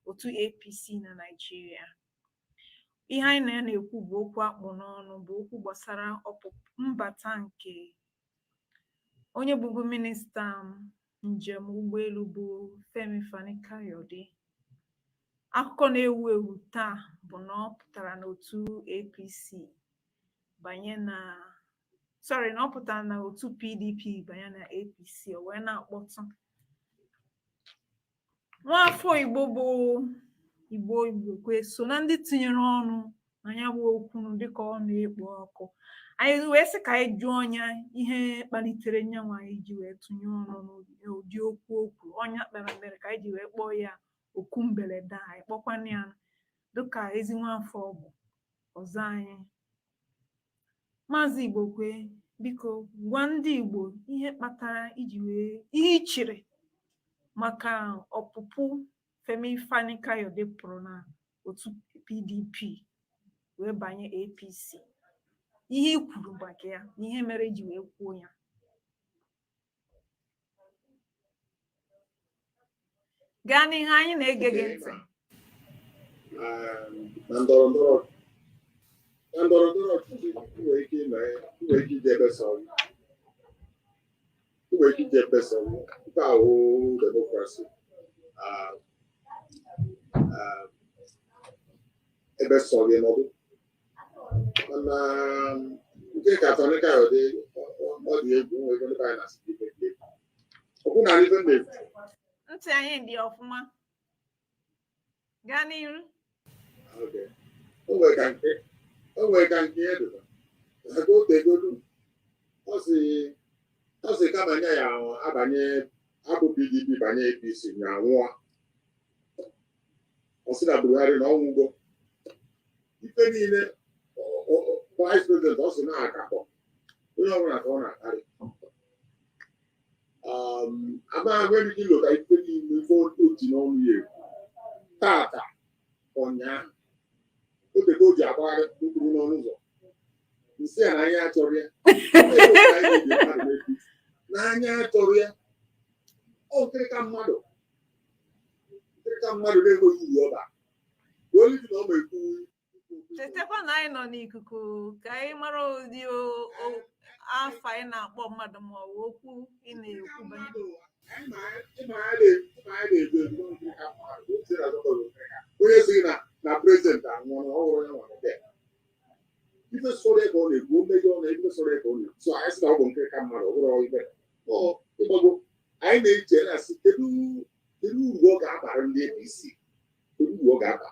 otu APC na Naịjirịa. Ihe anyị na ya na-ekwu bụ okwu akpụ n'ọnụ, bụ okwu gbasara ọpụpụ mbata nke onye bụbu minista njem ụgbọelu bụ Femi Fani Kayode. Akụkọ na-ewu ewu taa bụ na ọ pụtara n'otu APC banye na, sorry, na ọ pụtara na otu PDP banye na APC. O wee na-akpọtụ. Nwaafọ Igbo bụ Igbo Igbokwe so na ndị tinyere ọnụ na ya bụ okwu dịka ọ na-ekpo ọkụ. Anyị wee sị ka anyị jụọ ya ihe kpalitere nyanwa anyị ji wee tụnye ọnụ n'ụdị okwu okwu ọnya kpere mere ka anyị ji wee kpọọ ya okwu mberede a. Anyị kpọkwana ya dịka ezi nwaafọ ọ bụ ọzọ. Anyị, Maazị Igbokwe, biko gwa ndị Igbo ihe kpatara iji wee ihe i chere maka ọpụpụ Femi Fani Kayode pụrụ na otu PDP wee banye APC, ihe i kwuru maka ya na ihe mere iji wee kwuo ya. Gaa n'ihu, anyị na-ege gị ntị. Na ndọrọ ndọrọ ọchịchị, nwere ike ịnọ ya, nwere ike ije ebe sọ gị, nwere ike ije ebe sọ gị. Nke a wụ democracy. Ebe sọ gị nọdụ. Mana nke ka Fani Kayode, ọ dị egwu. Nwere ebe ndị anyị na-asị ife dị egwu. Ọ bụ na ife m na-ekwu. Ntị anyị dị ọfụma, gaa n'iru. Okay. O nwere ka nke ya dịkwa ka o tegolu. Ọ sị kama nye ya abanye hapụ PDP banye APC na nwụọ. Ọ sị na Buhari na ọnwụgo ife niile. Vice president, ọ sị na akakpọ onye ọbụla ka ọ na-akarị. Amaghị nwere ike ilo ka ife niile ife o ji n'ọnụ ya ekwu tata ụnyaahụ. Otego o ji agbagharị mkpụrụ n'ọnụ ụzọ nsị a na anya achọrọ ya, n'anya achọrọ ya. Ọ nkịrịka mmadụ, nkịrịka mmadụ na-enweghị uru ọ bara. Oli na ọ ma ekwu. Chetakwa na anyị nọ n'ikuku, ka anyị mara ụdị afa anyị na-akpọ mmadụ ma ọ bụ okwu ị na-ekwu banyere. Onye sị na president anwụọ na ọ hụrụ ya nwere bịa ife sọrọ ya ka ọ na-ekwu, o mejọ na ife sọrọ ya ka ọ na-ekwu. So anyị sị na ọ bụ nkịrịka mmadụ, ọ bụrụ ibe ọ ịgbago. Anyị na-eche na-asị, kedu kedu uru ọ ga-abara ndị APC? Kedu uru ọ ga-aba?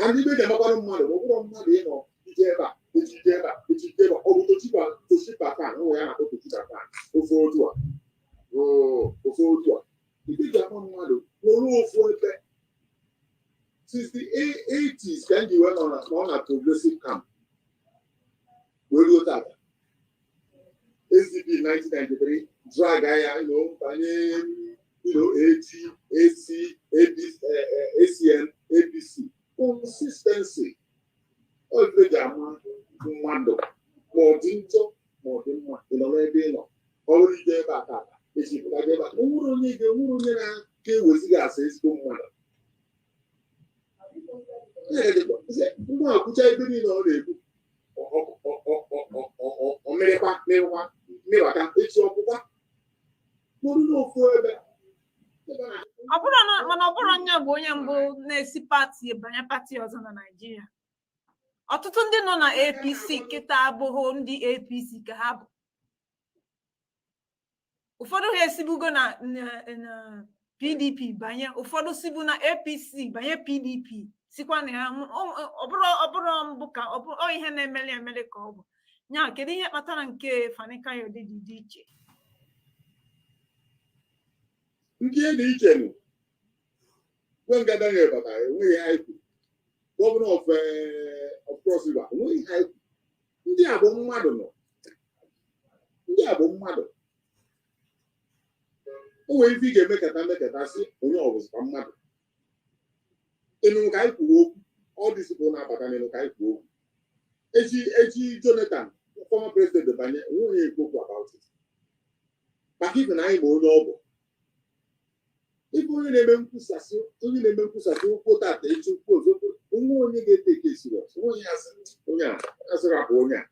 And ibe ga-amakwanụ mmadụ ma ọ bụrụ mmadụ ịnọ ije ebe a echi, ije ebe a echi, ije ebe a. Ọ bụ Toshiba, Toshiba fan ụmụ ya na-akpọ Toshiba fan. Ofe otu a, ofe otu a. Ibe ga-ama mmadụ nọrọ ofu ebe. Since the 80s ka m ji wee nọ na progressive camp wee ruo tata. SDP 1993 drag ya banye AG, AC, AB, ACN, APC. Consistency, ọ ife ji ama mmadụ, ma ọ dị njọ ma ọ dị mma. Ị nọ n'ebe ị nọ, ọ bụrụ ije ebe a tata, echi pụta ebe a. O nwere onye ga enwere onye na-aka ewezighị asa ezigbo mmadụ mgbe akwụcha ebe niile ọ na-ekwu. Ọ mịrịkwa mịrịkwa mịbata echi ọkwụkwa nọrụ n'ofu ebe. Ọ bụrụ na, mana ọ bụrụ nya bụ onye mbụ na-esi party banye party ọzọ na Naịjirịa. Ọtụtụ ndị nọ na APC kịta abụghị ndị APC ka ha bụ. Ụfọdụ ha esibugo na PDP banye, ụfọdụ sibu na APC banye PDP, sikwa na ya. Ọ bụrụ mbụ ka ọ bụ ọ ihe na-emeli emeli ka ọ bụ nya. Kedu ihe kpatara nke Fani Kayode ji dị iche? Ndị dị iche nụ. Gbenga Daniel batara, enweghị ihe anyị kwuru. Governor of Cross River, enweghị ihe anyị kwuru. Ndị a bụ mmadụ nọ, ndị a bụ mmadụ. O nwere ife ị ga-emekata mmekata sị onye ọ bụzikwa mmadụ. Ịnụrụ ka anyị kwuru okwu, ọ dịzikwa na-abata n'ịnụ ka anyị kwuo okwu. Echi echi Jonathan, former president, banye, onwe onye ekwu okwu about it, maka ife na anyị ma onye ọ bụ. Ife onye na-eme nkwusasị, onye na-eme nkwusasị okwu tata, echi okwu ọzọ, onwe onye ga-eteke serious, onye asị onye a asịrị abụ onye a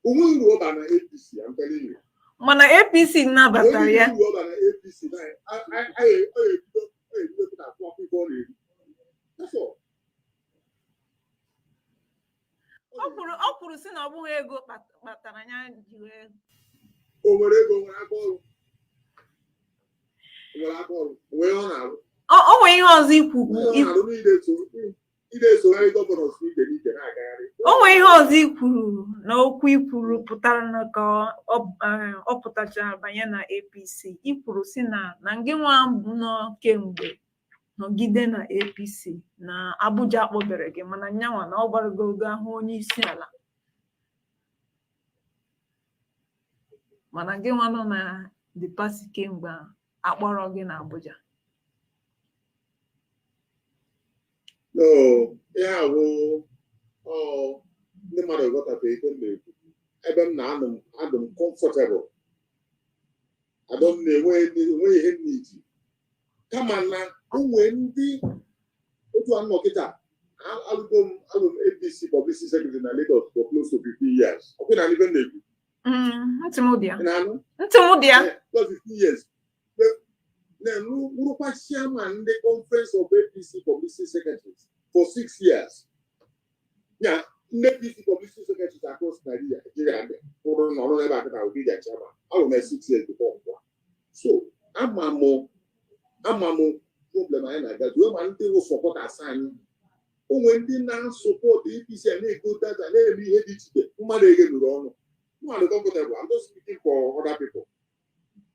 onwe uru ọba na APC, I'm telling you. Mana APC nabatara ya. Onye uru ọba na APC na anyị ọ ebido na akwụ akwụkwọ ọ na-eri. That's all. Ọ kwuru sị na ọ bụghị ego kpatara ya ji wee O nwere ego? O nwere aka ọrụ? O nwere aka ọrụ? O nwere ihe ọ na-arụ? O nwere ihe ọzọ ikwu. Ihe ọ na-arụ niile ị na-esogharị governors n'ike n'ike na-agagharị. O nwere ihe ọzọ ikwuru na okwu ikwuru pụtara na ka ọ pụtachara banye na APC. Ikwuru si na ngị nwa nọ kemgbe nọgide na APC na Abuja akpọbere gị, mana nyanwa na ọ gbarago gaa hụ onye isi ala, mana gị nwa nọ na the party kemgbe akpọrọ gị na Abuja. No, ihe a bụ ọ ndị mmadụ ghọtabeghị ife m na-ekwu. Ebe m na-anọ m, adị m comfortable, adọ m na-enweghị enweghị ihe m na-eji, kama na o nwee ndị otu anọ kịta. Alụgo m, alụ m APC publicity secretary na Lagos for close to 15 years. Ọ kwụ na ife m na-ekwu? Ntị m dị ya. Ị na-anụ? Ntị m dị ya. Plus 15 years na-wụrụkwa chairman ndị conference of APC publicity secretaries for 6 years. Ya ndị APC publicity secretaries across Nigeria ndị kwụrụ nọrọ n'ebe a kịta bụ their chairman. Alụ m 6 years before ugbu a. So ama m problem anyị na-aga zuo, ma ndị wụ supporters anyị, o nwere ndị na-support APC a na-ego data, na-eme ihe dị iche iche. Mmadụ eghenuru ọnụ, mmadụ comfortable. I'm just speaking for other people.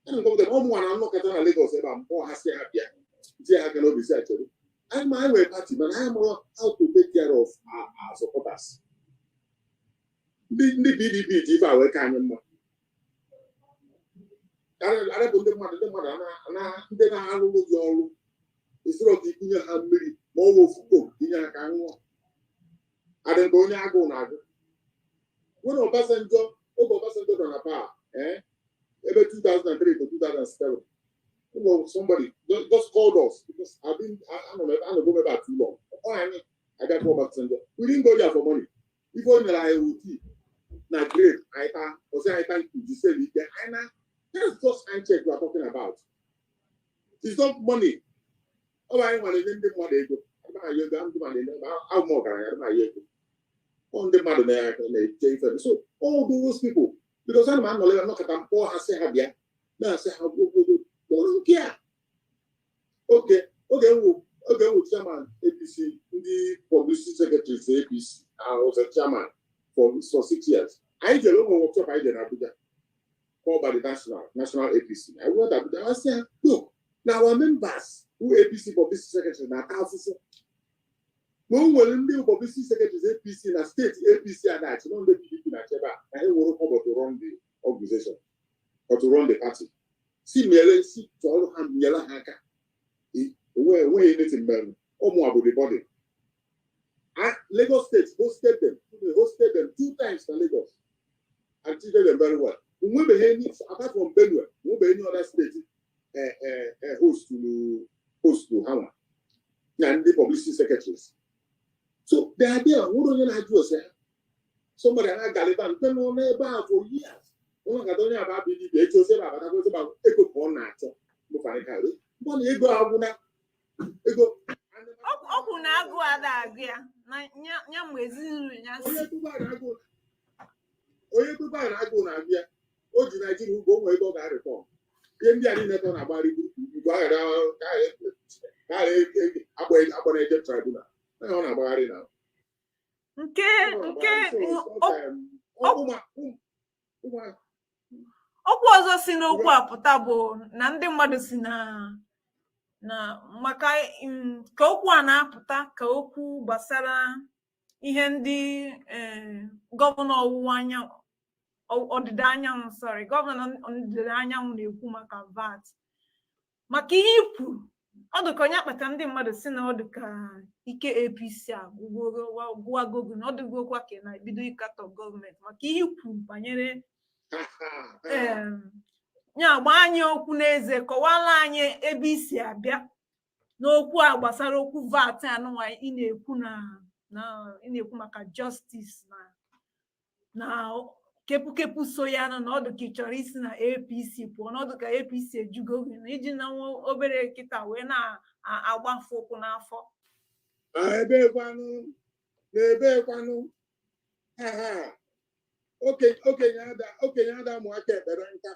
Ana m comfortable. Ọ mụnwa na nnọkọta na Lagos ebe a, mpọ ha si ha bịa tie ha aka n'obi si achere anyị, ma anyị nwere party, mana anyị mụrụ how to take care of our supporters. Ndị PDP ji ife a wee ka anyị mma. Arịpụ ndị mmadụ ndị na-arụrụ gị ọrụ esiro ka ikunye ha mmiri ma ọ bụ ofu coke tinye ha ka ṅụọ, adị nke onye agụụ na-agụ. When Obasanjo, oge Obasanjo nọ na power, ebe 2003 to 2007, somebody just called us because I've been anọgo m ebe a too long. Ọ anyị agakwa Obasanjo. We didn't go there for money. Ife o nyere anyị tii na grape anyị taa, ọsị anyị thank you, jisie ike anyị na. That's just handshake we are talking about. It's not money. Ọ bụ anyị nwere nye ndị mmadụ ego adịghị ego, ndị mmadụ na-enye ahụ m ọgaranya adịghị ego. Ọ ndị mmadụ na-eche ife. So all those people, because ana m anọrọ ya nnọkọta mkpọ ha sị ha bịa na-asị ha obodo kpọrọ nke a oge oge nwu chairman APC, ndị publicity secretaries APC. I was a chairman for 6 years. Anyị jere ụmụ workshop anyị jere na Abuja, called by the national APC. I went to Abuja. I said, "Look, now our members who APC publicity secretary na-ata afụfụ na o nwere ndị publicity secretaries APC na steeti APC a na-achị nọ ndị PDP na-achị ebe a na ha nwere kọbọ to run the organization or to run the party." Si mere si tọọrọ ha nyere ha aka. Onweghị anything mere ụmụ abụ the body. Lagos State hosted them. They hosted them two times na Lagos and treated them very well. Onwebeghị any, apart from Benue, onwebeghị any other state host to ha nwa na ndị publicity secretaries. So the idea nwere onye na-ajụ ose ha, somebody na-agaliba nke nọ n'ebe a for years, onye gada onye aba PDP echi ose ebe abatakwa ose ego ka ọ na-achọ mụfarịkarị mgbe na ego agwụna ego. Ọ kwuru na agụụ ada agụ ya na ya ma ezinụlọ ya si. Onye tụba na agụụ na-agụ ya, o ji Naijiria ugbo, o nwere ego ọ ga-arịtọ ihe ndị a niile ka ọ na-agbagharị ugwu aghara agba na-eje tribunal ọ na-agbagharị na nke okwu ọzọ si n'okwu a pụta bụ na ndị mmadụ si na maka ka okwu a na-apụta ka okwu gbasara ihe ndị gọvanọ ọwụwa anyanwụ, ọdịda anyanwụ, sorry, gọvanọ ọdịda anyanwụ na-ekwu maka VAT, maka ihe i kwuru ọ dị ka onye akpata ndị mmadụ si na ọ dị ka ike APC agwụgwagogo na ọ dịgokwa ka na-ebido ịkatọ gọọmenti maka ihe i kwuru banyere ya. Gba anyị okwu n'eze, kọwala anyị ebe i si abịa. N'okwu a gbasara okwu VAT anụnwa ị na-ekwu na ị na-ekwu maka justice na kepukepu so ya nọ na ọdụ ka ị chọrọ isi na APC pụọ n'ọdụ ka APC ejugo gị na iji na nwa obere kịta wee na-agbafe ụkwụ n'afọ. Ebekwanụ na ebekwanụ ha ha okenye ada mụ aka ekpere nka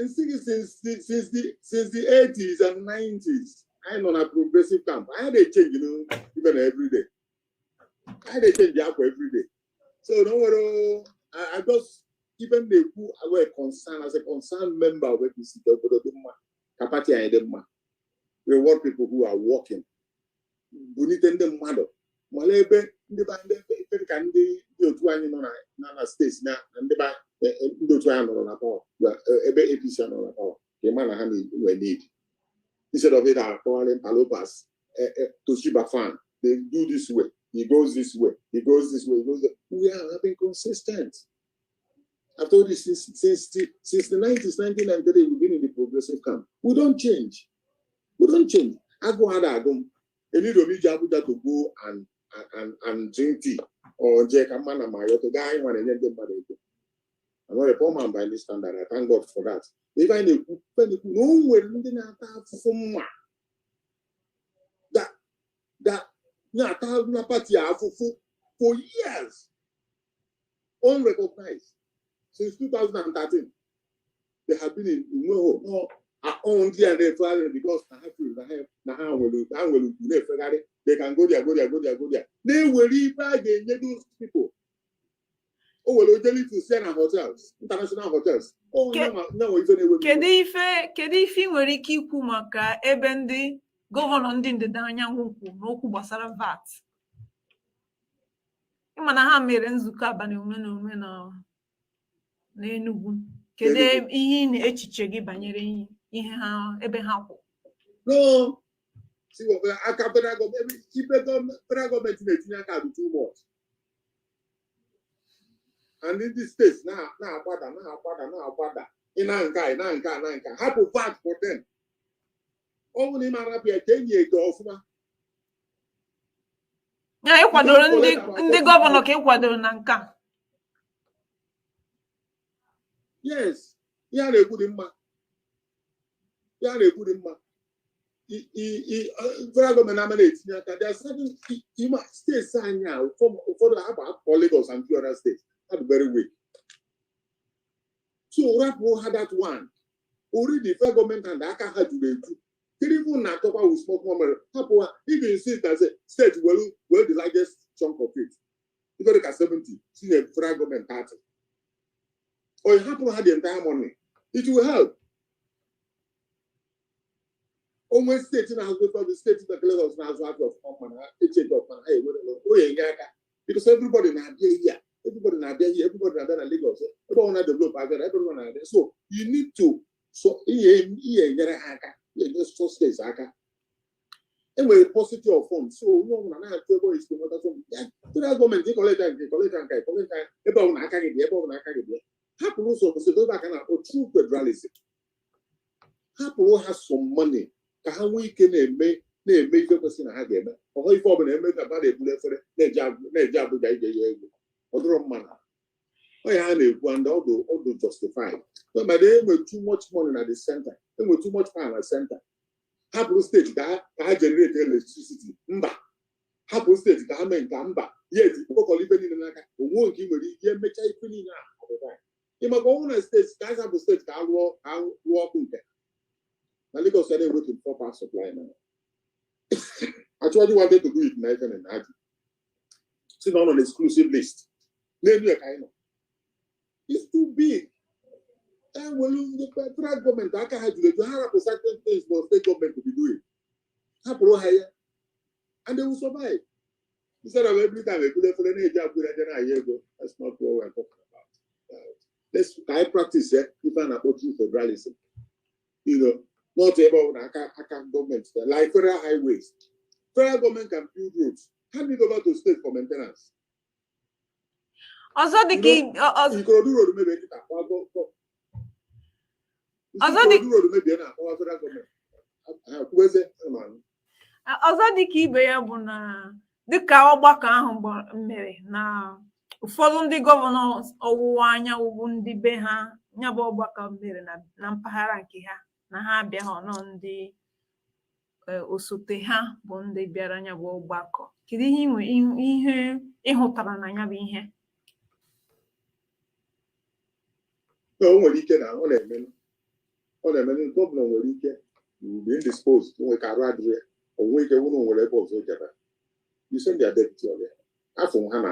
nsị gị. Since the 80s and 90s, anyị nọ na progressive camp. Anyị na-echange no even everyday. Anyị na-echange akwa everyday. So no nwere I just even na-ekwu awe concern as a concerned member of APC ka obodo dị mma, ka party anyị dị mma. Reward people who are working, bunite ndị mmadụ mara ebe ndị ba ndị ebe ka ndị otu anyị nọ na steeti na ndị ba ndị otu anyị nọrọ na power, ebe APC nọrọ na power, ka ị ma na ha na-enwe need instead of it akpọgharị palopas Toshiba fan. They do this way, he goes this way, he goes this way, he goes that. We are having consistent. I've told you since the 90s, 1993, we've been in the progressive camp. We don't change. We don't change. Agụ ada agụ m. Enido m ije Abuja to go and drink tea or jee ka mma na mayoto gaa. Anyị nwa na-enye ndị mmadụ ego. I'm not a poor man by any standard. I thank God for that. Ife anyị na-ekwu, ife anyị na-ekwu na o nwere ndị na-ata afụfụ mma that na-ata na party afụfụ for years, unrecognized since 2013. They have been in nweho no ndị a na-efegharị because na ha feel na ha nwere ugwu na-efegharị. They can go there, go there, go there, go there, na-ewere ife a ga-enye those people. O were ojelitu sie na hotels, international hotels. O nyanwa ife na-ewe m iwe. Kedu ife ị nwere ike ikwu maka ebe ndị gọvanọ ndị ndịda anyanwụ kwu n'okwu gbasara VAT? Ịma na ha mere nzukọ abalị ole na ole na n'Enugu. Kedu Enugu. ihe ị na-echiche gị banyere ihe ha, ebe ha kwụ? No, see, aka federal gọọmenti, ife federal gọọmenti na-etinye aka dị too much and ndị steeti na-agbada, na-agbada, na-agbada. Ị na nke a, ị na nke a, na nke a. Hapụ VAT for them. Ọ bụrụ na ị mara ya ka enyi ego ọfụma. Ya ịkwadoro ndị gọvanọ ka ị kwadoro na nke a? Yes, ihe a na-ekwu dị mma. Ihe a na-ekwu dị mma. Federal gọọmenti na-ama na-etinye aka. There are certain ịma steeti anyị a, ụfọdụ ha bụ akụkọ Lagos and few other states, ha dị very weak, so rapụ ha that one. Already federal gọọmenti and aka ha juru eju. Kedu ife unu na-achọkwa with small small money? Hapụ ha. Even see that say state well the largest chunk of it, ife dị ka 70 si na federal gọọmenti 30, or hapụrụ ha the entire money, it will help. Onwe steeti na-azụ ụfọdụ steeti na Lagos na-azụ afịa ọfụma, mana echeji ọfụma, ha ewere o ya enye aka because everybody na-abịa here, everybody na-abịa here, everybody na-abịa na Lagos. Ebe ọ na-develop abịa na everybody na-abịa, so you need to so ihe enyere ha aka, ihe enyere so steeti aka. Enwere paucity of funds, so onye ọbụla na-achọ ebe ọ esi nweta some ya. Federal gọọmenti ịcollect nke, collect nke, collect ebe ọbụla aka gị dị, ebe ọbụla aka gị dị. Hapụrụ ụzọ kwụsịrị ebe aka na-akpọ true federalism. Hapụrụ ha some money ka ha nwee ike na-eme ife kwesịrị na ha ga-eme. Ọhọ ife ọbụla eme ka mmadụ eburu efere na-eje Abuja ije ya ego, ọ dịrọ mma na ọ ya ha na-ekwu and ọdụ justified. Mana enwe too much money na the center, enwe too much power na center. Hapụrụ steeti ka ha generate electricity, mba. Hapụrụ steeti ka ha mee nka, mba. Yet kpokọrọ ife niile n'aka onwe nke ị nwere ike emechaa ife niile a ọdịda. Ịmaka ọnwụ na steeti ka a zapụ steeti ka a rụọ ọkụ nke na Lagos ya na-enwe 24 power supply now. Actually wanted to do it na ife na ajụ si na ọ nọ na exclusive list n'elu ya ka anyị nọ. It's too big. Enwere ndị federal gọọmenti aka ha juru eju. Ha rapụ certain things for state government to be doing. Hapụrụ ha ya and they will survive instead of every time ebulu efere na-eji Abuja je na-aya ego. That's not what we're talking about. Let's ka anyị practice ya ife a na-akpọ true federalism, not ebe ọ bụla aka gọọmenti, like federal highways. Federal government can build roads, hand it over to state for maintenance. Ọzọ dị ka Ikorodu Road mebie kịta, akpọwa Ọzọ Ikorodu Road mebie na akpọwa federal gọọmenti. Ha kwubezie ma. Ọzọ dịka ibe ya bụ na dịka ọgbakọ ahụ mere na ụfọdụ ndị gọvanọ ọwụwa anyanwụ bụ ndị be ha ya bụ ọgbakọ mere na mpaghara nke ha na ha abịaghị, ọnọ ndị osote ha bụ ndị bịara ya bụ ọgbakọ. Kedu ihe ihe ịhụtara na ya bụ ihe? O nwere ike na ọ na-eme, ọ na-eme. Gọvanọ nwere ike be indisposed, nwere ka arụ adịrị ya, o nwee ike wụrụ nwere ebe ọzọ jebe. You send their deputy ọbịa. Afọ ha na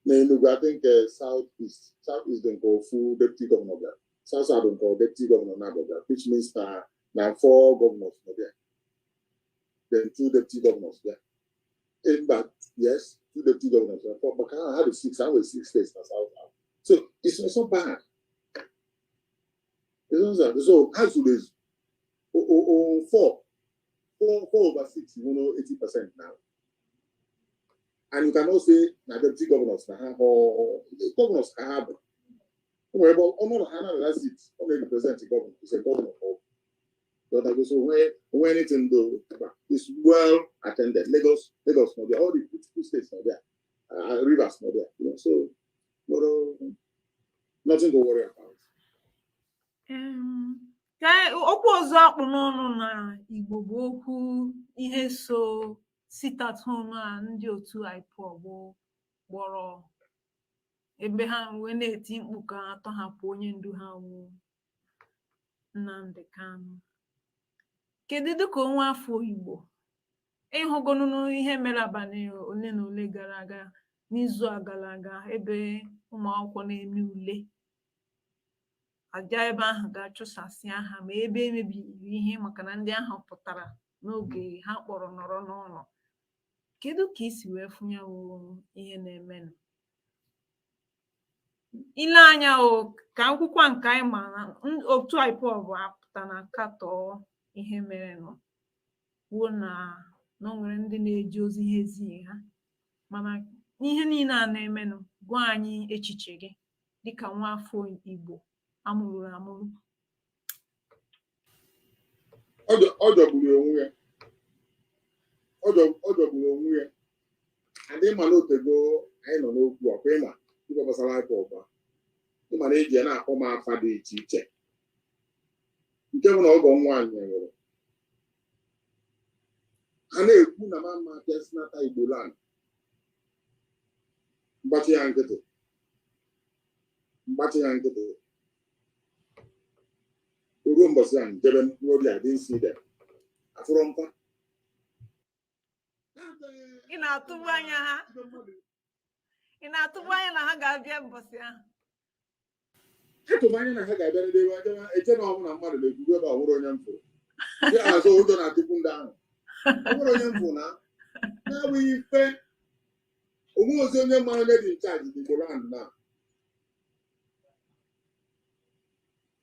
n'Enugu, I think South East, South East nke ofu deputy governor bịara, South South nke deputy governor na-abịa bịara, which means na four governors nọ there, then two deputy governors bịa. Mba, yes, two deputy governors bịa, four, maka ha dị six, ha nwere six states na South South, so it's not bad. It's not bad. So ha zuru ezu. O four four four over six, 80% now. And you cannot say na deputy governors na ha họ governors ka ha bụ. O nwere ebe ọnụ ha na that seat, ọ na-represent the governor. It's a governor of the so when anything though, it's well attended. Lagos not there, all the critical states not there, Rivers not there, so but, nothing to worry about. Ka okwu ọzọ akpụ n'ọnụ na Igbo bụ okwu ihe so sit at home a ndị otu IPOB kpọrọ, ebe ha wee na-eti mkpu ka atọhapụ onye ndu ha wụ Nnamdi Kanu. Kedu, dịka onwe afọ Igbo, ịhụgonunu ihe mere abalị ole na ole gara aga, n'izu a gara aga, ebe ụmụ akwụkwọ na-eme ule aja ebe ahụ ga-achụsasịa ha, ma ebe emebiri ihe maka na ndị ahụ pụtara n'oge ha kpọrọ nọrọ n'ụlọ? Kedu ka isi wee fụ ya wụ ihe na-emenụ? Ile anya o ka akwụkwọ nke anyị ma na otu IPOB apụta na katọọ ihe merenụ, kwuo na o nwere ndị na-eji ozi ha ezighi ha, mana ihe niile a na-emenụ, gwa anyị echiche gị dịka nwa afọ Igbo amụrụ amụrụ. Ọ jọgburu onwe ya, ọ jọgburu onwe ya. Adị ma na otego anyị nọ n'okwu ọkwa ịma ife gbasara IPOB a, ịma na eji ya na-akpọ m afa dị iche iche, nke bụ na ọgọ m nwaanyị nwụrụ, ha na-ekwu na mama abịa sinata Igbo land, mgbachi ya nkịtị, mgbachi ya nkịtị. O ruo mbọsị a njebe n'obi a dị nsi ide afụrọ mfa. Ị na-atụbu anya na ha ga-abịa mbọsị ahụ? Atụm anya na ha ga-abịa n'ebe eche na ọbụla mmadụ na-ekwuru ebe a nwere onye m fụrụ ya azụ. Ụjọ na-atụkwu ndị ahụ. Ọ nwere onye m fụrụ na na-abụghị ife onwe ozi onye mara onye dị in charge n'Igbo land na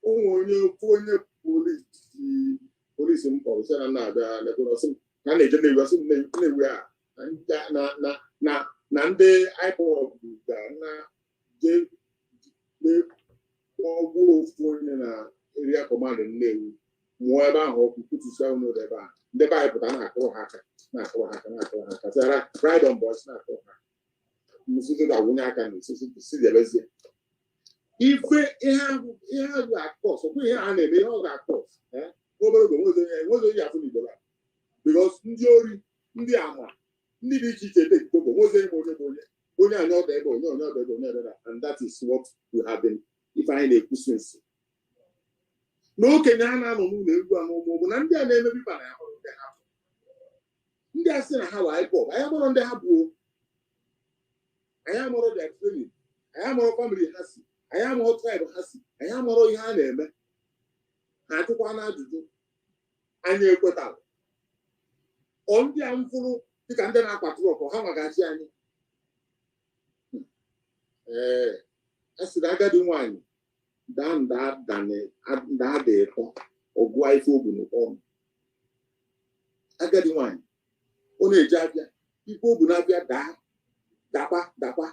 onwe onye ofu onye polisi m kpọrọ sị na m na-abịa Lagos, sị m na na-eje Nnewi, sị m Nnewi a na ndị IPOB ga na je ọgwụ ofu onye na area command Nnewi, mụọ ebe ahụ ọkụ, kutusia ụlọ ebe ahụ. Ndị be anyị pụta na-akụrụ ha aka, na-akụrụ ha aka, na-akụrụ ha aka, sị ride on boys, na-akụrụ ha msisi ga-awụnye aka na osisi si debezie ife ihe ahụ. Ihe ahụ ga-akọs ọkwa ihe a na-eme, ihe ọ ga-akọs obere oge nwezi onye afụ n'Igbo la, because ndị ori, ndị ama, ndị dị iche iche take over. Nwezi onye ma onye bụ onye, onye anyị ọdọ ebe, onye onye ọdọ ebe, onye ọdọ ebe. And that is what we have been ife anyị na-ekwusi nsi na okenye a na-anọ n'ụlọ egwu a n'ụmụ bụ na ndị a na-emebi na ya hụrụ ndị ha bụ ndị a sị na ha bụ IPOB. Anyị amụrụ ndị ha bụ, anyị amụrụ their training, anyị amụrụ family ha si, anyị amụrụ tribe ha si, anyị amụrụ ihe ha na-eme. Ha ajụkwa na ajụjụ anyị ekwetara ọ ndị a mfụrụ dịka ndị na-akwa truck ha nwagachi anyị. Ee, a sị na agadi nwaanyị daa nda dị ịtọ ọgụa ife obu n'ọnụ. Agadi nwaanyị ọ na-eje abịa ife obu na-abịa daa dakwa dakwa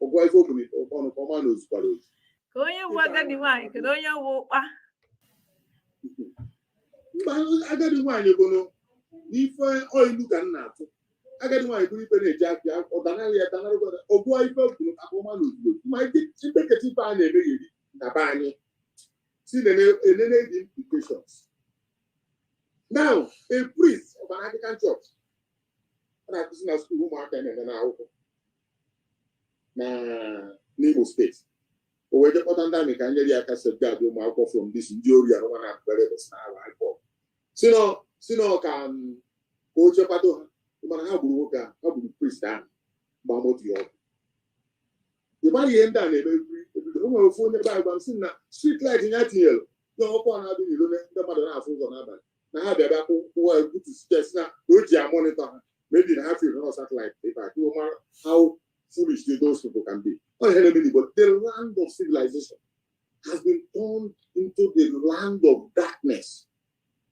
ọgụa ife obu n'ọnụ ka ọma na ozukwara ozu. Ka onye bụ agadi nwaanyị, kedu onye bụ ụkpa? Mba, agadi nwaanyị bụ n'ife oilu ka m na-atụ. Agadi nwaanyị bụrụ ife na-eji afịa, ọ danarị ya danarị, ọ gụọ ife kwuru akpọma n'ozugbo. Ma ibeketa ife a na-emegheri na be anyị si enene the implications. Now, a priest of an Anglican church ọ na-akụzi na school ụmụaka na-eme n'akwụkwọ na n'Imo Steeti, o wee jekpọta ndị army ka nyere ya aka safeguard ụmụ akwụkwọ from this ndị ori arụma na akpere na IPOB, si nọ ka o chekwado ha. Mana ha gburu nwoke ahụ, ha gburu priest ahụ, gba moto ya ọkụ. Ị mara ihe ndị a na-eme ebido. O nwere ofu onye be anyị gwa m sị na street light ya tinyere na ọkụ a na-adị n'ilo, ndị mmadụ na-afụ ụzọ n'abalị, na ha bịa bịa kwụwa butu site si na o ji a-monitor ha. Maybe na ha feel no satellite ebe a. You mara how foolish those people can be. Ọ ihe na-eme n'Igbo, the land of civilization has been turned into the land of darkness,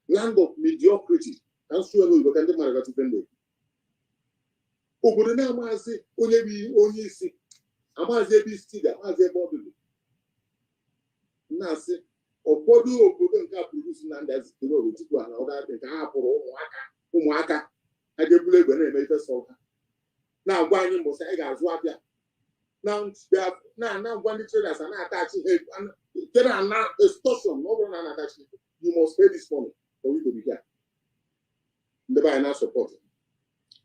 land of mediocrity. Ka nsụ ya n'oyibo ka ndị mmadụ gatụpe ndị obodo na-amazi onye bụ onye isi, amazi ebe isi dị, amazi ebe ọ dị. Na-asị ụfọdụ obodo nke a produce na ndị azikiwe Ojukwu na ọda nke ha hapụrụ ụmụaka, ụmụaka ha ga-ebulu egbe na-eme ife sọ ha, na-agwa anyị mbọsị anyị ga-azụ abịa, na-agwa ndị traders a na-atachi ha nke na extortion. Na ọ bụrụ na a na-atachi, you must pay this money for we to be here. Ndị be anyị na-support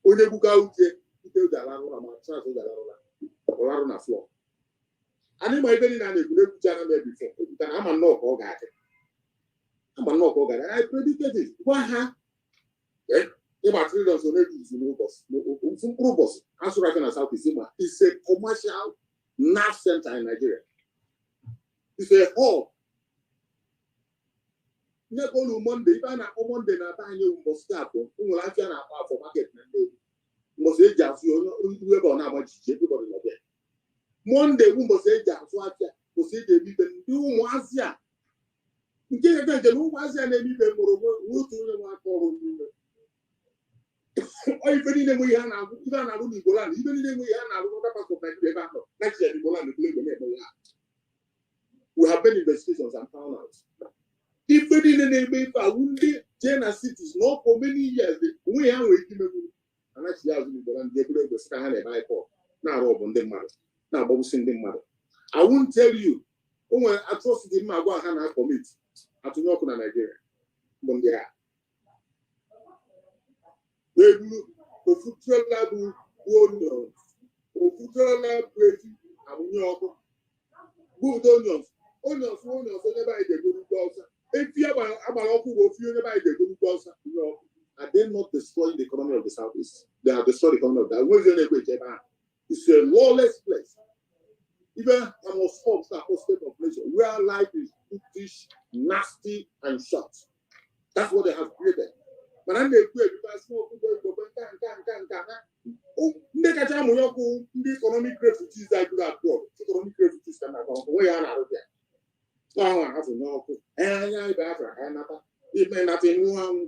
onye gbuga uche ike oge alarụ ụra, ma trans oge alarụ ụra, ọlarụ na floor. Anyị ma ibe niile a na-ekwu na-ekwucha na mee before ekwuta na ama nnọọ ka ọ ga-adị, ama nnọọ ka ọ ga-adị. I predicted it. Gwa ha ịgba trillions ole ejuzu n'ụbọchị, ofu mkpụrụ ụbọchị asụrụ aka na South East. Ma it's a commercial nerve center in Nigeria. It's a hub. Nye olu Monday, ife a na-akpọ Monday na be anyị bụ mbọsị afọ. O nwere afịa na-akpọ Afọ Market na Nnewi, mbọsị eji azụ onye ihu ebe ọ na-agba jijiji. Everybody nọ there. Monday bụ mbọsị eji azụ afịa, mbọsị eji eme ibe. Ndị ụmụazị a nke nke nke na ụmụazị a na-eme ibe mụrụ nwe otu onye nwe aka ọrụ n'ime ọ. Ife niile nwe ihe a na-agụ, ife a na-arụ n'Igbo land, ife niile nwe ihe a na-arụ n'other parts of Nigeria, ebe a nọ Nigeria, n'Igbo land ebule egbe na-eme ya. We have many investigations and found out ife niile na-eme ife awụ ndị jee na cities na for many years onwe ha nwere ike imegbu anachi ya azụ n'Igbo land, ebule egbe sị na ha na-eme IPOB, na-arụ ọbụ ndị mmadụ, na-agbagbusi ndị mmadụ. I won't tell you. O nwere atrocity mma agwa ha na-commit atụnye ọkụ na Nigeria bụ ndị a na-eburu ofu trailer bụ onions, ofu trailer bụ efi amụnye ọkụ bụ ụdị onions, onions, onions onye be anyị ga-egoro ugwu Awụsa. Efi agbara ọkụ bụ ofi onye be anyị ga-egoro ugwu Awụsa nye ọkụ. Are they not destroying the economy of the Southeast? They have destroyed the economy of that. Nwezi onye na-ekwe eche ebe ahụ. It's a lawless place. Even Amos Hobbes na state of nature where life is brutish, nasty and short. That's what they have created. Mana m na-ekwu ebibe asị ọkụkọ Igbo nke a nke a nke a nke a na ndị kacha amụnye ọkụ, ndị economic refugees a juru abroad. Economic refugees ka na-agba onwe ya na-arụ ya ahụ ahafụ n'ọkụ anya ibe afọ ka nata ime nata ịnwụ anwụ,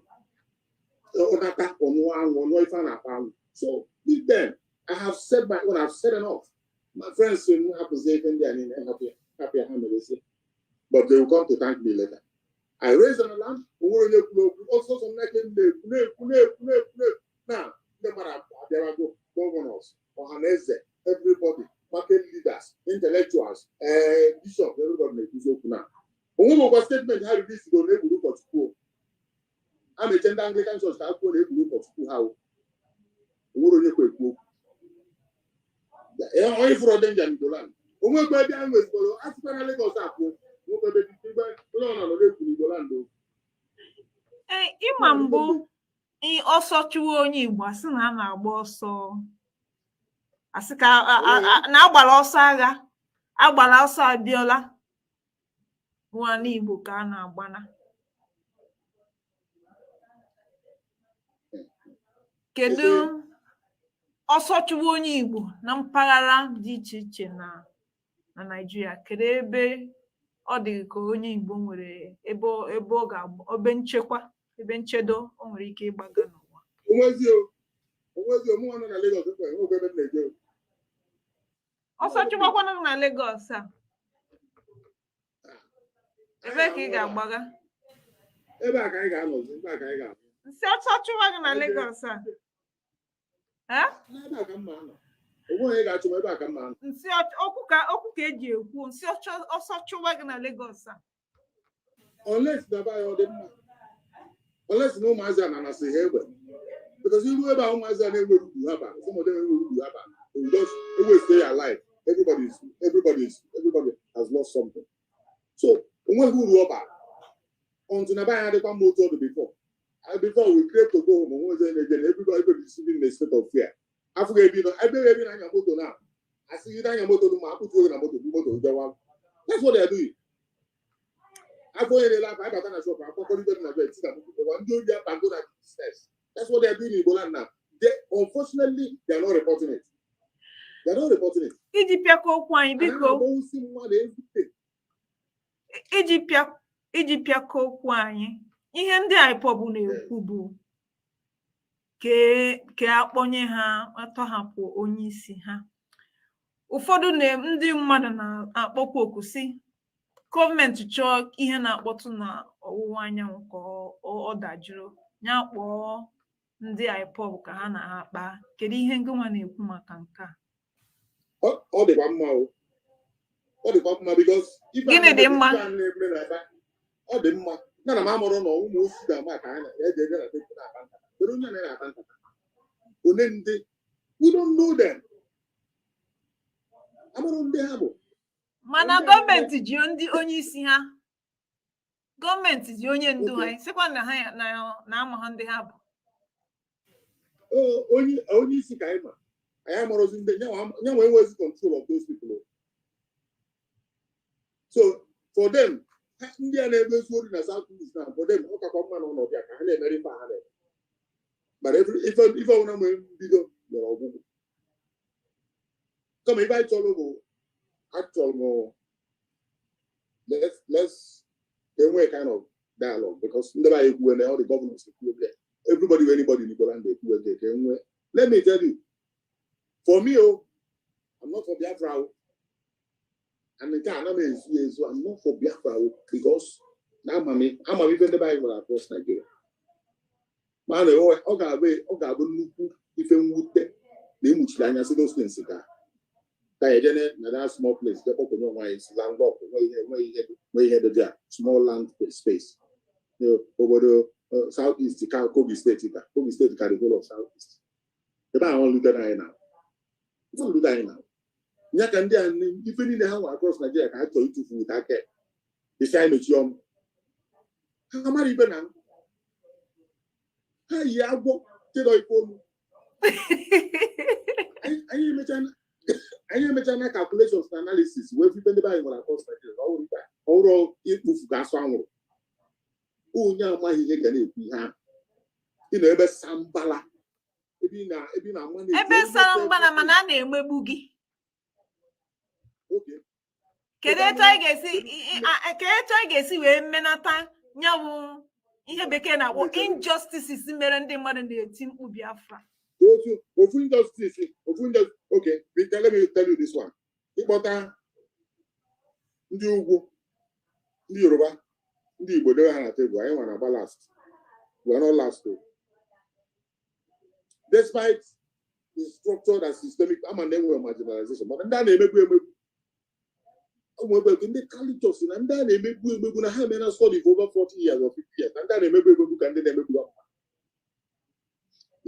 nata ọnwụ anwụ ọnụọ ife a na-akpọ anwụ. So leave them. I have said my own. I've said enough. My friends say m hapụzie ife ndị a niile, hapụ ya, hapụ ya, ha merezie, but they will come to thank me later. I raised an alarm. O nwere onye kwuru okwu ọsọsọ m na-eke m na-ekwu, na-ekwu, na-ekwu, na-ekwu, na-ekwu na ndị mmadụ abịarago. Governors, ọhaneze, everybody, market leaders, intellectuals, bishop, everybody na-ekwuzi okwu na onwe nwekwa statement ha release go na egburu ụkọchukwu. A na-eche ndị Anglican Church ka akwụkwọ na egburu ụkọchukwu ha. O onwere onye kwa ekwu okwu. Onye fụrụ danger n'Igbo land, onwekwa ebe a nwezigoro asịkwa na Lagos apụ nwekwa ebe ebe onye ọ nọ na-ekwu n'Igbo land o. Ee, ịma mbụ ọsọ chụwa onye Igbo, asị na a na-agba ọsọ, asị ka na agbara ọsọ agha, agbara ọsọ Abiola nwa Igbo ka a na-agbana. Kedu ọsọ chụwa onye Igbo na mpaghara dị iche iche na Naịjirịa? Kedu ebe ọ dị ka onye Igbo nwere ebe ọ ga-agba, ebe nchekwa, ebe nchedo o nwere ike ịgbaga n'ụwa? Onwezi o, mụ nọ na Lagos ekwe enwekwa ebe m na-eje o. Ọsọ chụgbakwanụ na Lagos a, ebee ka ị ga-agbaga? Ebe a ka anyị ga-anọzi, ebe a ka anyị ga-anọ. Nsị ọcha chụwa gị na Lagos a. Eh? N'ebe a ka mma anọ. Onwe onye ga-achụ m, ebe a ka mma anọ. Nsị okwu ka okwu ka eji ekwu nsị ọcha ọsọ chụwa gị na Lagos a. Unless na be anyị ọ dị mma, unless na ụmụazị a na-anasị ha egbe, because iru ebe a, ụmụazị a na-enwere uru ha bara. Some of them enwere uru ha bara. They will just always stay alive. Everybody has lost something, so onweghị uru ọ bara until na be anyị adịkwa mma otu ọ dị before. Before we crave to go home, onwe onye na-eje na everybody is living in a state of fear. Afọ ga-ebi nọ ebe ebi na-anya moto na asị gị na-anya moto ma akpụtuo gị na moto bụ moto jewa. That's what they are doing. Afọ onye na-ele akwa abata na shop akwakọrịta dị na bed si na moto ndị oyi abago na business. That's what they are doing in Igbo land now. They, unfortunately, they are not reporting it. They are not reporting it. Iji pịakọ okwu anyị, biko. Agbawusi mmadụ everyday. Iji pịakọ okwu anyị, ihe ndị IPOB na-ekwu bụ ka akpọnye ha, atọhapụ onye isi ha. Ụfọdụ na ndị mmadụ na-akpọkwa oku si gọọmenti chọọ ihe na-akpọtụ na ọwụwa anyanwụ ka ọ dajụrụ, ya kpọọ ndị IPOB ka ha na ha kpaa. Kedu ihe ngịnwa na-ekwu maka nke a? Ọ dịkwa mma o, ọ dịkwa mma because ife a Gịnị dị mma? Ife a na-eme na ebe ọ dị mma na na m amụrụ na ụmụ osi ga-ama ka ha na-eje eje na tebụl na-akpa nkata. Kedu onye na-akpa nkata? One ndị we don't know them, amụrụ ndị ha bụ. Mana gọọmenti ji ndị onye isi ha, gọọmenti ji onye ndu ha, sịkwa na ha na ama ha ndị ha bụ. Onye isi ka anyị ma, anyị amarọzi ndị nyanwa enwezi control of those people o. So for them, ndị a na-emezu ori na South East na for them, ọ kakwa mma na ọnọdụ ya ka ha na-emere ife a ha na-eme. Mana ife ọbụla nwere mbido nwere ọgwụgwụ. Kama ife anyị chọrọ bụ, achọrọ m let's enwe kind of dialogue, because ndị be anyị ekwuwe na all the governors ekwuwe, everybody, anybody in Igbo land ekwuwe ka enwe. Let me tell you, for me o, I'm not for Biafra o, and nke a ana m ezu ezu. I'm not for Biafra o, because na ama m ife ndị be anyị nwere across Nigeria. Ma na ọ ga-abụ nnukwu ife mwute na emuchiri anya si those things ka eje na that small place je kpọkọnye onwe anyị si landlock, nwe ihe dị there, small land space. Obodo South East ka Kogi Steeti, ka Kogi Steeti ka the whole of South East ebe ahụ lutere anyị na lutere anyị na ya ka ndị a ife niile ha nwe across Nigeria ka ha chọrọ ịtụfu wit aka isi anyị mechie ọnụ. Ha mara ibe na ha yi agwọ chedọ ife olu. Anyị emechaa na calculations na analysis wee ife ndị be anyị nwere across Nigeria. Ọ bụrụ ọrụ ikpufu ka asụ anwụrụ, onye amaghị ihe ga na-ekwu ihe ahụ. Ị nọ ebe sambala, ebe ị na-ama. Ebe sara mbala, mana a na-emegbu gị. Kedu etu anyị ga-esi wee menata nyanwụ ihe Bekee na-akpọ injustices mere ndị mmadụ na-eti mkpu Biafra? Otu ofu injustice, ofu injustice. Okay, Peter, let me tell you this one. Ịkpọta ndị ugwu, ndị Yoruba, ndị Igbo, dewe ha na tebụl, anyị nwa na-agba last. We are not last o, despite the structured and systemic ama na enwere marginalization. Mana ndị a na-emegbu emegbu, ụmụ ebe ndị cultures na ndị a na-emegbu emegbu na ha emena study for over 40 years or 50 years na ndị a na-emegbu emegbu ka ndị na-emegbu ha.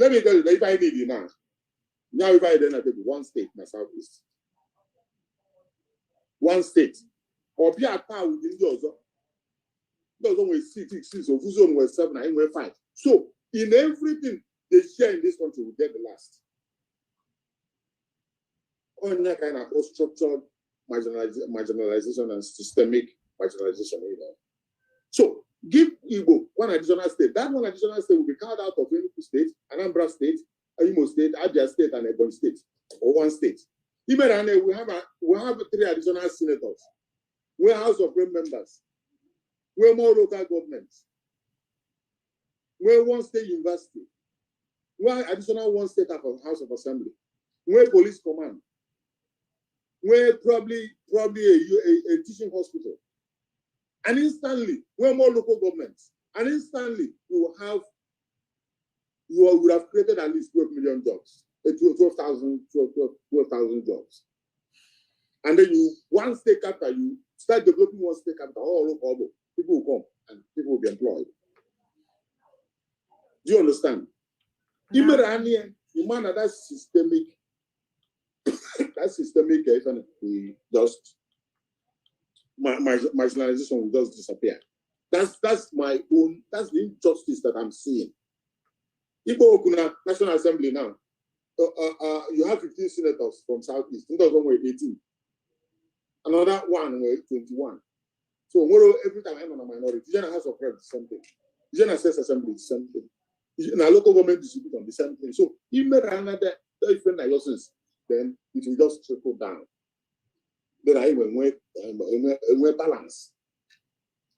Let me tell you that if I need you now, now if I then table one state na South East, one state, ọbịa taa with ndị ọzọ, ndị ọzọ nwere six, six, six, ofu zone nwere seven, anyị nwere five. So in everything they share in this country, we get the last. Onye ka anyị na-akpọ structured marginalization and systemic marginalization. So give Igbo one additional state. That one additional state will be carved out of Enugu State, Anambra State, Imo State, Abia State, and Ebonyi State, or one state. Even and we have three additional senators. We have House of Rep members. We have more local governments. We have one state university. We have additional one state of House of Assembly. We have police command. We have probably a teaching hospital. And instantly, we have more local governments. And instantly you would have created at least 12 million jobs, 12,000 12,000 jobs. And then you, one state capital, you start developing one state capital all over. People will come and people will be employed. Do you understand? Imere anya, you man that systemic we just marginalization will just disappear. That's my own, that's the injustice that I'm seeing. Igbo okwu na National Assembly now, you have 15 senators from Southeast. Ndị ọzọ nwere 18. Another one nwere 21. So nwere every time I'm on a minority. Ije na House of Reps, the same thing. Ije na State Assembly, the same thing. Ije na local government distribution, the same thing. So imere another ife na yourself, then it will just trickle down. Then I will enwe balance.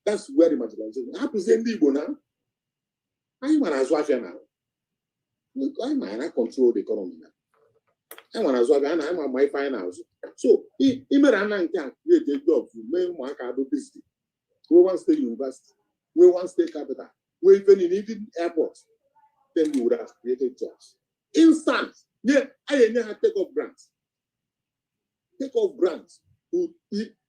That's where the marginalization. Hapụzie ndị Igbo na anyị nwere azụ afịa na anyị ma na control the economy na anyị nwere azụ afịa na anyị ma ife anyị na-azụ. So imere ana nke a, create jobs, mee ụmụaka adụ busy, nwee one state university, nwee one state capital, nwee ife niile, even airport, then you would have created jobs instant. Nye anyị enye ha take off grants, take off grants.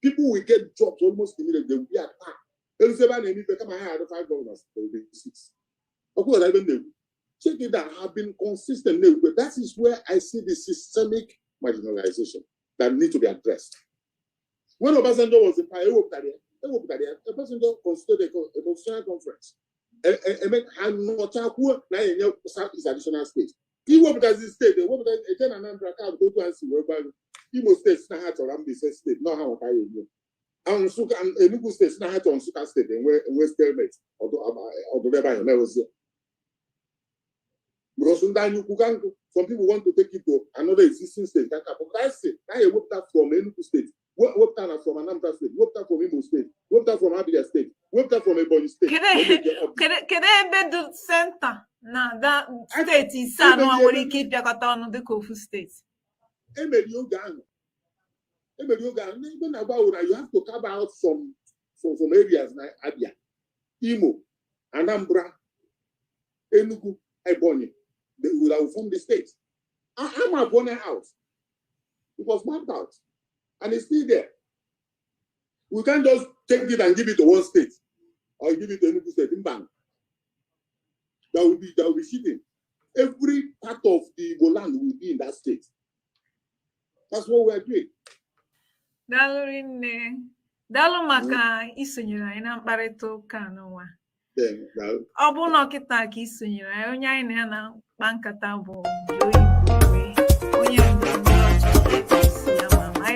People will get jobs almost immediately. They will be at par. Elu ebe a na-eme ife kama ha adụ five governors, there will be six. Ọkwụ ebe m na-ekwu, check it out, have been consistent na-ekwu. That is where I see the systemic marginalization that need to be addressed. When Obasanjo was in power, ewepụtara ya, ewepụtara ya. Obasanjo constituted a constitutional conference. Eme ha nọcha kwuo na ya enye South East additional state. Iwepụtazi steeti, ewepụta eje na Anambra ka bụ otu ha si wee gbalụ. Imo Steeti na ha chọrọ Mbaise Steeti na ha nweta ya enye. Nsụka, Enugu Steeti na ha chọrọ Nsụka Steeti, enwe stalemate ọdụrụ ebe ahụ emewezie. Because ndị anya ukwu ka nkụ, some people want to take it to another existing state ka nka, but I say na ya ewepụta from Enugu Steeti, wepụta na from Anambra Steeti, wepụta from Imo Steeti, wepụta from Abia Steeti, wepụta from Ebonyi Steeti. Kedu ebe dị center na da steeti ise anọ nwere ike ịbịakọta ọnụ dịka ofu steeti? Emeri oge ahụ, emeri oge ahụ n'ebe na-agba na you have to carve out some areas na Abia, Imo, Anambra, Enugu, Ebonyi. They will have form the state. I'm a born out. It was mapped out and it's still there. We can't just take it and give it to one state or give it to Enugu State. Mbang. There will be cheating. Every part of the Igbo land will be in that state. That's what we are doing. Daalụ rinne. Daalụ maka isonyere anyị na mkparịta ụka n'ụwa. Ọ bụrụ na ọkịta ka isonyere anyị, onye anyị na ya na-akpa nkata bụ Joe.